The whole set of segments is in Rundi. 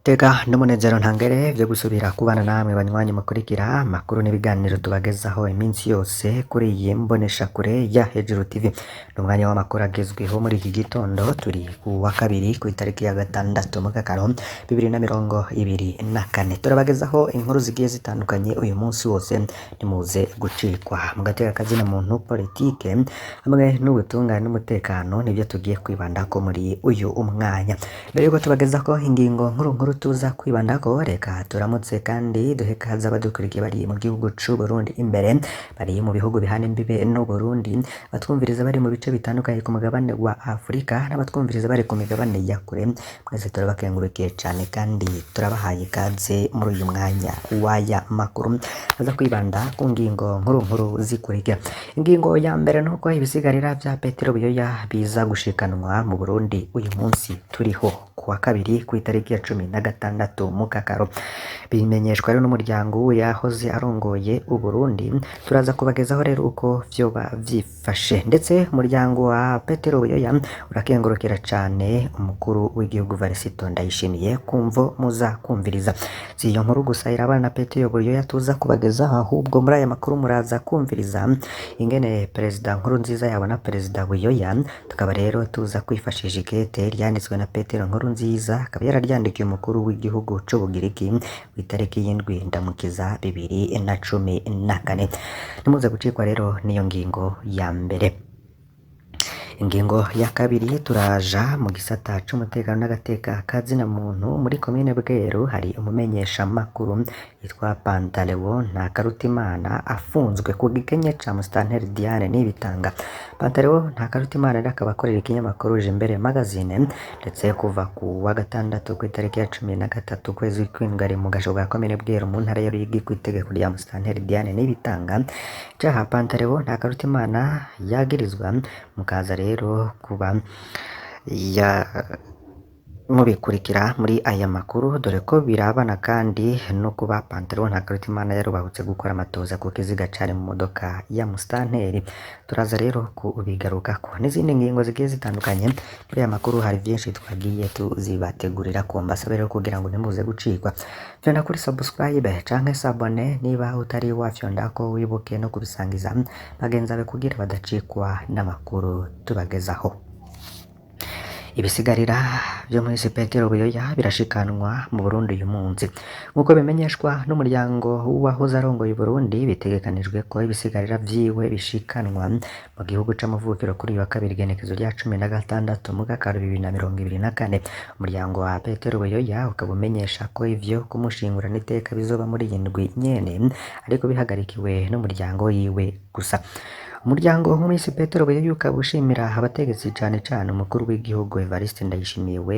Teka n'umunezero ntangere vyo gusubira kubana namwe banywanyi mukurikira amakuru n'ibiganiro tubagezaho iminsi yose kuri iyi mboneshakure ya Hejuru TV. Ni umwanya w'amakuru agezweho muri iki gitondo, turi ku wa kabiri ku itariki ya 6 Mukakaro 2024. Turabagezaho inkuru zigiye zitandukanye uyu munsi wose, nimuze gucikwa. Mu gateka kazina muntu, politike hamwe n'ubutungane n'umutekano nibyo tugiye kwibandako muri uyu umwanya. Mbere yuko tubagezako ingingo nkuru nkuru tuza kwibandako, reka turamutse kandi duhe ikaze abadukurikiye bari mu gihugu c'u Burundi imbere, bari mu bihugu bihana imbibe n'u Burundi, batwumviriza bari mu bice bitandukanye ku mugabane wa Afurika n'abatwumviriza bari ku migabane ya kure. Mwese turabakengurukiye cane kandi turabahaye ikaze muri uyu mwanya w'aya makuru aza kwibanda ku ngingo nkuru nkuru zikurikira. Ingingo ya mbere nuko ibisigarira vya Petero Buyoya biza gushikanwa mu Burundi uyu munsi turiho ku wa kabiri ku itariki ya 16 Mukakaro. Bimenyeshwa rero n'umuryango yahoze arongoye Uburundi. Turaza kubagezaho rero uko vyoba vyifashe, ndetse umuryango wa Petero Buyoya urakengurukira cane umukuru w'igihugu Varisito Ndayishimiye kumvo muza kumviriza. Si iyo nkuru gusa irabana na Petero Buyoya tuza kubagezaho, ahubwo muri aya makuru muraza kumviriza ingene Perezida Nkurunziza yabona Perezida Buyoya. Tukaba rero tuza kwifashisha ikete ryanditswe na Petero Nkurunziza, akaba yararyandikiye umukuru w'igihugu c'Ubugiriki kw'itariki y'7 Ndamukiza 2014. Nimuze gucikwa rero n'iyo ngingo ya mbere. Ingingo ya kabiri, turaja mu gisata c'umutekano n'agateka kazina muntu. Muri komine Bweru hari umumenyeshamakuru yitwa Pantaleo Ntakarutimana afunzwe ku gikenye ca Musitanteri Diane Nibitanga. Pantaleo Ntakarutimana rero akaba akorera ikinyamakuru Jimbere Magazine, ndetse kuva ku wa gatandatu ku itariki ya 13 ukwezi kw'indwi ari mu gasho bwa komine Bweru mu ntara ya Ruyigi kw'itegeko rya Musitanteri Diane Nibitanga. Icaha Pantaleo Ntakarutimana yagirizwa mukaza rero kuba ya mubikurikira muri aya makuru, dore ko birabana kandi no kuba Pantaleo Ntakarutimana yarubahutse gukora amatoza ku kiziga cari mu modoka ya Musitanteri. Turaza rero kubigarukako n'izindi ngingo zigiye zitandukanye muri aya makuru, hari vyinshi twagiye tuzibategurira ko mbasabe rero kugira ngo ntimuze gucikwa. Fyonda kuri subscribe canke s'abonner niba utari wafyondako, wibuke no kubisangiza bagenzi bawe kugira badacikwa n'amakuru tubagezaho. Ibisigarira vyo muri Petero Buyoya birashikanwa mu Burundi uyu munsi. Nk'uko bimenyeshwa n'umuryango w'uwahoze arongoye Uburundi, bitegekanijwe ko ibisigarira vyiwe bishikanwa mu gihugu c'amavukiro kuri uyu wa kabiri igenekezo rya 16 Mukakaro 2024. Umuryango wa Petero Buyoya ukaba umenyesha ko ivyo kumushingurana iteka bizoba muri iyi ndwi nyene, ariko bihagarikiwe n'umuryango wiwe gusa. Umuryango w'Umwisi Petero Buyoya ukaba ushimira abategetsi cane cane umukuru w'igihugu Evariste Ndayishimiye we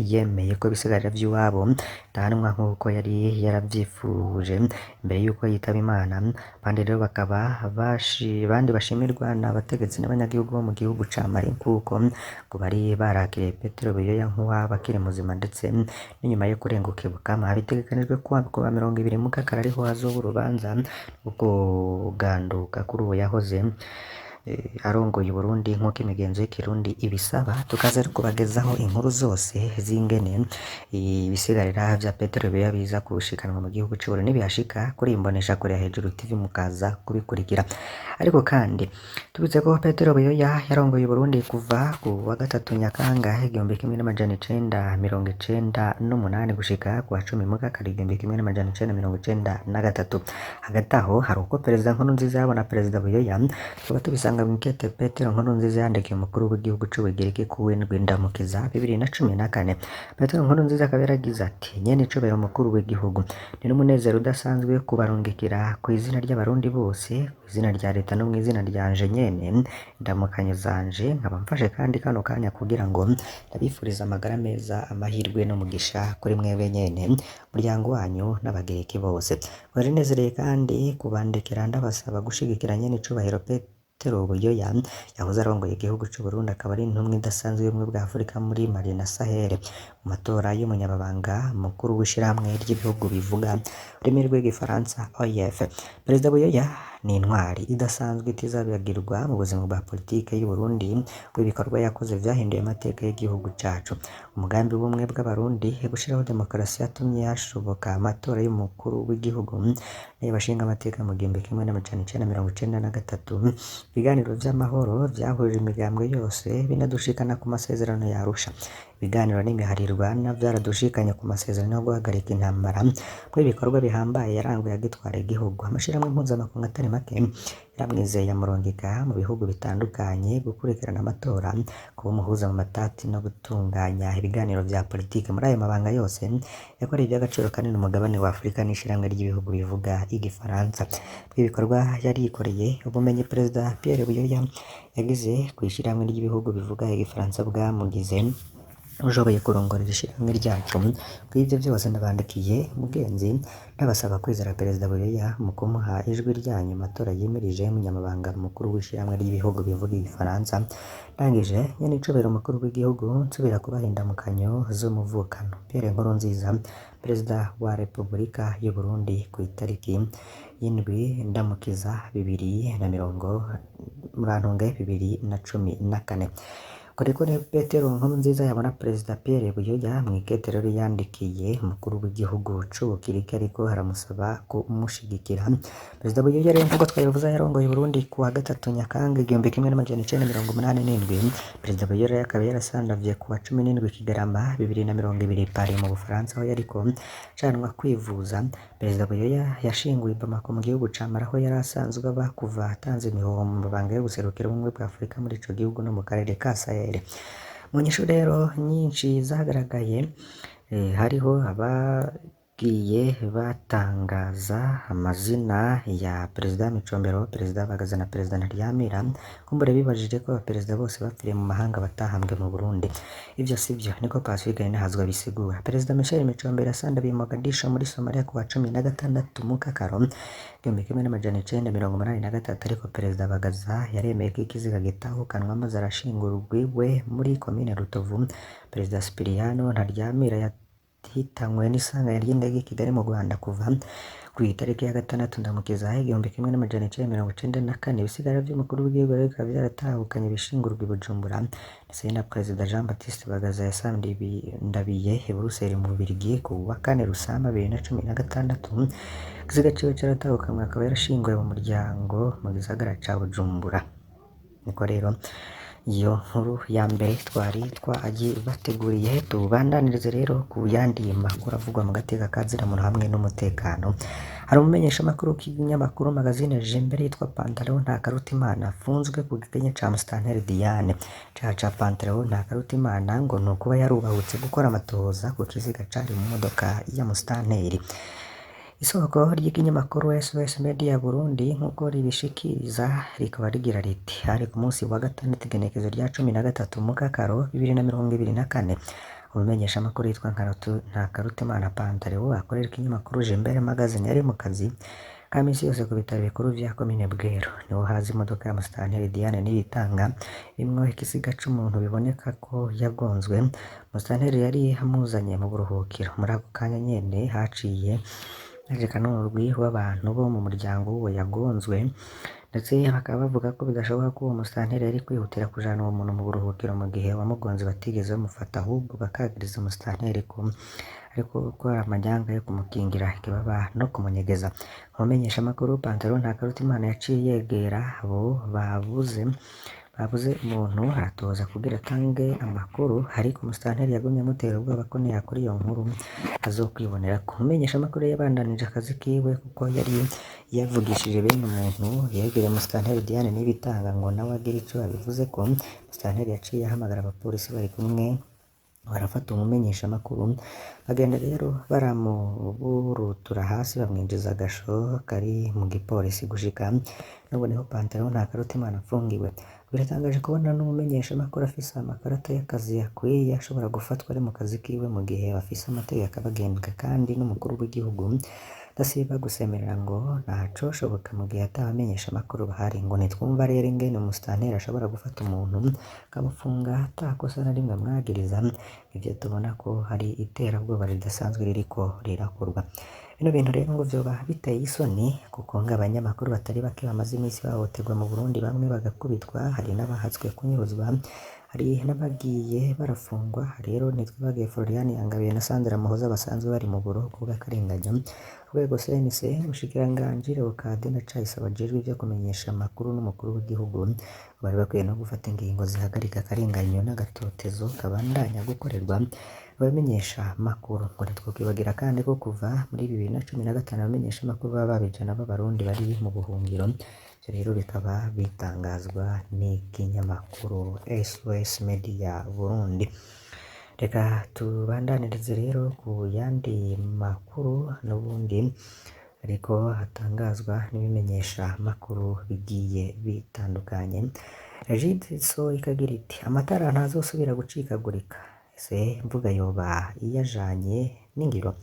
yemeye ko ibisigarira vy'iwabo bitanwa nk'uko yari yaravyifuje imbere y'uko yitaba Imana. Abandi rero bakaba abandi bashimirwa n'abategetsi n'abanyagihugu bo mu gihugu ca Mali, kuko ngo bari barakiriye Petero Buyoya nk'uwaba akiri muzima ndetse n'inyuma yo kurenguka ibukama. Bitegekanijwe ko kuwa 20 Mukakaro ariho hazoba urubanza rwo kuganduka kuri uwo yahoze arongoye Uburundi nk'uko imigenzo y'ikirundi ibisaba. Tukaza rero kubagezaho inkuru zose z'ingene ibisigarira vya Petero Buyoya biza gushikanwa mu gihugu c'Uburundi nibihashika kuri imboneshakure ya Hejuru TV mukaza kubikurikira. Ariko kandi tubitse ko Petero Buyoya yarongoye Uburundi kuva ku wa 3 Nyakanga 1998 gushika ku wa 10 Mukakaro 1993. Hagati aho hari uko Perezida Nkurunziza yabona Perezida Buyoya, tukaba tubisanga mw'ikete Petero Nkurunziza yandikiye umukuru w'igihugu c'Ubugiriki ku w'indwi Ndamukiza 2014. Petero Nkurunziza akaba yaragize ati: "Nyene icubahiro umukuru w'igihugu, ni n'umunezero udasanzwe kubarungikira ku izina ry'abarundi bose, ku izina rya leta no mw'izina ryanje nyene indamukanyo zanje, nkaba mfashe kandi kano kanya kugira ngo ndabifurize amagara meza, amahirwe n'umugisha kuri mwebwe nyene, umuryango wanyu n'abagiriki bose. Mwarinezereye kandi kubandikira ndabasaba gushigikira nyene icubahiro Petero Buyoya yahoze arongoye igihugu c'Uburundi, akaba ari intumwa idasanzwe y'ubumwe bwa Afurika muri Mali na Sahel. mu matora y'umunyamabanga mukuru w'ishirahamwe ry'ibihugu bivuga ururimi rw'igifaransa OIF. Perezida Buyoya ni intwari idasanzwe itazibagirwa mu buzima bwa politike y'u Burundi, bw'ibikorwa yakoze vyahinduye amateka y'igihugu cacu. Umugambi w'ubumwe bw'abarundi, gushiraho demokarasi yatumye hashoboka amatora y'umukuru w'igihugu n'ay'abashingamateka mu 1993, ibiganiro vy'amahoro vyahuje imigambwe yose binadushikana ku masezerano ya Arusha. Ibiganiro n'imihari irwana vyaradushikanye ku masezerano yo guhagarika intambara, kw'ibikorwa bihambaye yaranguye agitwara igihugu. Amashirahamwe mpuzamakungu atari make yaramwizeye amurungika mu bihugu bitandukanye gukurikirana amatora, kuba umuhuza mu matati no gutunganya ibiganiro vya politike. Muri ayo mabanga yose yakoreye ivy'agaciro kanini umugabane wa Afurika n'ishirahamwe ry'ibihugu bivuga igifaransa. Bw'ibikorwa yarikoreye, ubumenyi Perezida Pierre Buyoya yagize kw'ishirahamwe ry'ibihugu bivuga igifaransa bwamugize ushoboye kurongora iri shirahamwe ryacu. Kw'ivyo vyose ndabandikiye mugenzi, ndabasaba kwizera Perezida Buyoya mu kumuha ijwi ryanyu mu matora yimirije y'umunyamabanga mukuru w'ishirahamwe ry'ibihugu bivuga igifaransa. Ndangije nyen'icubahiro umukuru w'igihugu, nsubira kubaha indamukanyo z'umuvukano. Pierre Nkurunziza, Perezida wa Repubulika y'u Burundi kw'itariki y'indwi Ndamukiza bibiri na mirongo murantunge 2014. Koriko ni Petero Nkurunziza yabona Perezida Pierre Buyoya mw'ikete rero yandikiye umukuru w'igihugu c'Ubukiriki ariko aramusaba kumushigikira. Perezida Buyoya rero nk'uko twabivuze yarongoye Burundi kuwa gatatu Nyakanga 1987. Perezida Buyoya rero akaba yarasandavye kuwa 17 Kigarama 2020 Paris mu Bufaransa aho yariko ajanwa kwivuza. Perezida Buyoya yashinguwe i Bamako mu gihugu ca Mali aho yari asanzwe aba kuva atanze imihoho mu mabanga yo guserukira ubumwe bwa Afurika muri ico gihugu no mu karere ka Sahel. Mu nyishu rero nyinshi zagaragaye, hariho abagiye batangaza amazina ya Perezida Micombero, Perezida Bagaza na Perezida Ntaryamira, kumbure bibajije ko abaperezida bose bapfiriye mu mahanga batahambwe mu Burundi. Ivyo sivyo, niko Pacifique Ninahazwa bisigura. Perezida Michel Micombero yasandabiye Mogadisho muri Somalia kuwa 16 Mukakaro 1983, ariko Perezida Bagaza yaremeye ko ikiziga gitahukanwa maze arashingurwa iwe muri komine Rutovu. Perezida Sipiriyano Ntaryamira yahitanywe n'isanganya ry'indege i Kigali mu Rwanda kuva kw'itariki ya gatandatu Ndamukiza 1994. Ibisigara vy'umukuru w'igihugu rero bikaba vyaratahukanye ibishingurwa i Bujumbura, ndetse na Perezida Jean Baptiste Bagaza yasandabiye i Buruseli mu Bubiligi ku wa kane Rusama 2016. Ikiziga ciwe caratahukanywe akaba yarashinguwe mu muryango mu gisagara ca Bujumbura. Niko rero iyo nkuru ya mbere twari twayibateguriye, tubandanirize rero ku yandi makuru avugwa mu gateka ka ziramuntu hamwe n'umutekano. Hari umumenyeshamakuru w'ikinyamakuru magazine Jimbere yitwa Pantalon Ntakarutimana afunzwe ku gikenye ca Musitanteri Diane. Icaha ca Pantalon Ntakarutimana ngo ni ukuba yarubahutse gukora amatohoza ku kiziga cari mu modoka ya Musitanteri. Isoko ry'ikinyamakuru SOS Media Burundi nk'uko ribishikiriza rikaba rigira riti: hari ku munsi wa gatandatu igenekerezo rya 13 Mukakaro 2024, umumenyeshamakuru yitwa Ntakarutimana Pantalon akorera ikinyamakuru Jimbere Magazine yari mu kazi ka misi yose ku bitaro bikuru vya komine Bweru, niho haza imodoka ya Musitanteri Diane Niyitanga irimwo ikiziga c'umuntu biboneka ko yagonzwe. Musitanteri yari amuzanye mu buruhukiro. Muri ako kanya nyene haciye hashika n'umurwi w'abantu bo mu muryango w'uwo yagonzwe, ndetse bakaba bavuga ko bidashoboka ko uwo musitanteri yari kwihutira kujana uwo muntu mu buruhukiro mu gihe uwamugonze batigeze bamufata, ahubwo bakagiriza umusitanteri ko ariko gukora amanyanga yo kumukingira ikibaba no kumunyegeza. Umumenyeshamakuru Pantalon Ntakarutimana yaciye yegera abo babuze umuntu aratoza kugira atange amakuru, ariko umusitanteri yagumye amutera ubwoba ko niyakora iyo nkuru azokwibonera ko. Umumenyeshamakuru yabandanije akazi kiwe kuko yari yavugishije bene umuntu yegereye umusitanteri Diane Nibitanga ngo nawe agire ico abivuzeko. Umusitanteri yaciye ahamagara abapolisi bari kumwe barafata umumenyeshamakuru, bagenda rero baramuburutura hasi bamwinjiza agasho kari mu gipolisi gushika n'ubu niho Pantalon Ntakarutimana afungiwe. Biratangaje kubona n'umumenyeshamakuru afise amakarata y'akazi akwiye ashobora gufatwa ari mu kazi kiwe mu gihe bafise amategeko abagenga, kandi n'umukuru w'igihugu Ndasiba gusemerera ngo ntacoshoboka mu gihe atabamenyesha amakuru bahari, ngo ntitwumva rero ingene umusitanteri ashobora gufata umuntu akamufunga atakosa na rimwe amwagiriza, ivyo tubona ko hari iterabwoba ridasanzwe ririko rirakorwa. Bino bintu rero ngo vyoba biteye isoni kuko ngo abanyamakuru batari bake bamaze iminsi bahohoterwa mu Burundi, bamwe bagakubitwa, hari n'abahatswe kunyuruzwa, hari n'abagiye barafungwa. Rero ntitwibagiye Florian Yangabiye na Sandra Muhoza basanzwe bari mu buroko bw'akarenganyo. Urwego CNC, umushikiranganji Leokadi Ndacayisaba ajejwe ivyo kumenyesha amakuru n'umukuru w'igihugu bari bakwiye no gufata ingingo zihagarika akarenganyo n'agatotezo kabandanya gukorerwa abamenyesha makuru. Ngo ntitwokwibagira kandi ko kuva muri 2015 abamenyesha makuru baba babijana b'abarundi bari mu buhungiro. Ivyo rero bikaba bitangazwa n'ikinyamakuru SOS Media Burundi. Reka tubandanirize rero ku yandi makuru n'ubundi ariko hatangazwa n'ibimenyesha makuru bigiye bitandukanye. Regideso ikagira iti amatara ntazosubira gucikagurika, ese imvuga yoba iyajanye n'ingiro?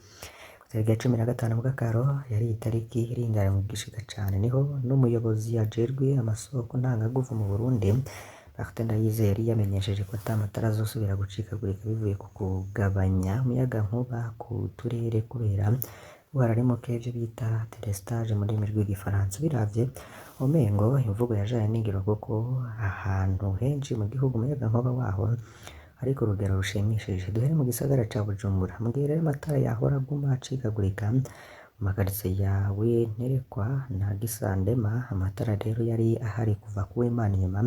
Tariki ya 15 Mukakaro yari itariki iringana mu gishika cane, niho n'umuyobozi ajejwe amasoko ntangaguvu mu Burundi Martin Ndayizeye yari yamenyesheje ko ata matara azosubira gucikagurika bivuye ku kugabanya umuyagankuba ku turere kubera uhara muke, ivyo bita délestage mu rurimi rw'igifaransa. Ubiravye umengo imvugo yajanye n'ingiro kuko ahantu henshi mu gihugu umuyagankuba waho ariko urugero rushimishije. Duhere mu gisagara ca Bujumbura, mu gihe rero amatara yahora aguma acikagurika mu makaritsiye ya Nterekwa na Gisandema, amatara rero yari ahari kuva kuw'Imana inyuma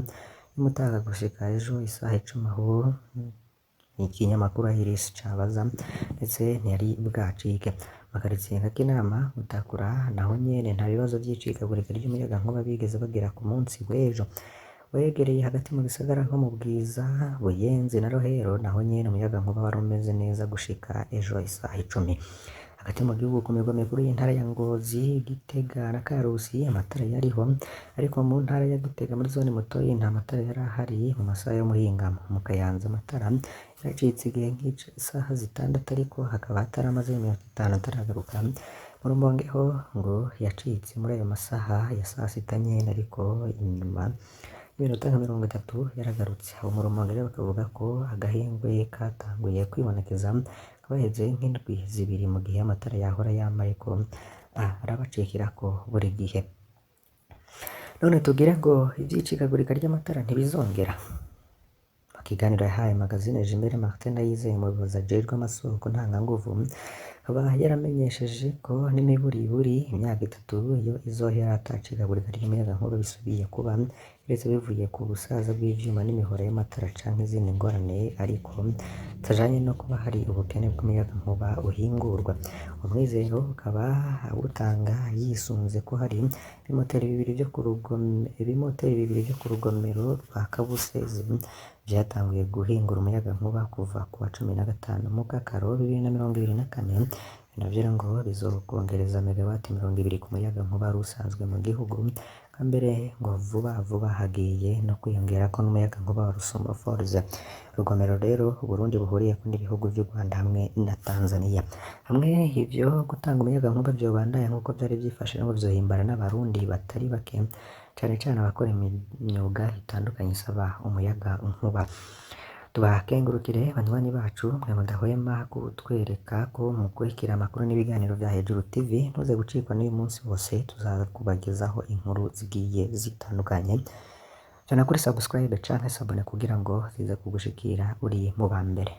y'umutaga gushika ejo isaha 10 aho ikinyamakuru Iris cabaza, ndetse ntiyari bwacike. Makaritsiye nka Kinama, Mutakura naho nyene nta bibazo vy'icikagurika ry'umuyagankuba bigeze bagira ku munsi w'ejo. Wegereye hagati mu gisagara nko mu Bwiza, Buyenzi na Rohero naho nyene umuyagankuba wari umeze neza gushika ejo isaha 10. Hagati mu gihugu ku migwa mikuru y'intara ya Ngozi, Gitega na Karusi amatara yariho, ariko mu ntara ya Gitega muri zone Mutoyi nta matara yari ahari mu masaha y'umuhingamo. Mu Kayanza amatara yaracitse igihe nk'isaha 6 ariko hakaba hataramaze iminota 5 ataragaruka. Mu Rumonge ho ngo yacitse muri ayo masaha ya saa sita nyene, ariko inyuma y'iminota nka 30 yaragarutse. Abo mu Rumonge rero bakavuga ko agahengwe katanguye kwibonekeza kabaheze nk'indwi 2 mu gihe amatara yahora yama ariko arabacikirako buri gihe. None tugire ngo ivy'icikagurika ry'amatara ntibizongera? Mu kiganiro yahaye magazine Jimbere, Martin Ndayizeye umuyobozi ajejwe amasoko ntanganguvu akaba yaramenyesheje ko n'imiburiburi imyaka 3 iyo izohera atacikagurika ry'umuyagankuba bisubiye kuba, kiretse bivuye ku busaza bw'ivyuma n'imihora y'amatara canke izindi ngorane, ariko zitajanye no kuba hari ubukene bw'umuyagankuba uhingurwa. Umwizero ukaba awutanga yisunze ko hari ibimoteri bibiri vyo ku rugomero rwa Kabusezi vyatanguye guhingura umuyagankuba kuva kuwa 15 Mukakaro 2024. Navyo ngo bizokongereza megawati 20 ku muyagankuba wari usanzwe mu gihugu. Mbere ngo vuba vuba hagiye no kwiyongerako n'umuyagankuba wa Rusumo Falls. Urugomero rero Uburundi buhuriyeko n'ibihugu vy'u Rwanda hamwe na Tanzania. Hamwe ivyo gutanga umuyagankuba vyobandanya nkuko vyari vyifashe ngo vyohimbara n'abarundi batari bake, cane cane abakora imyuga itandukanye isaba umuyagankuba. Tubakengurukire banywanyi bacu mwe mudahwema kutwereka ko mukurikira amakuru n'ibiganiro vya Hejuru TV. Ntuze gucikwa n'uyu munsi wose tuzakubagezaho inkuru zigiye zitandukanye. Jana kuri subscribe canke s'abonner kugira ngo zize kugushikira uri mu ba mbere.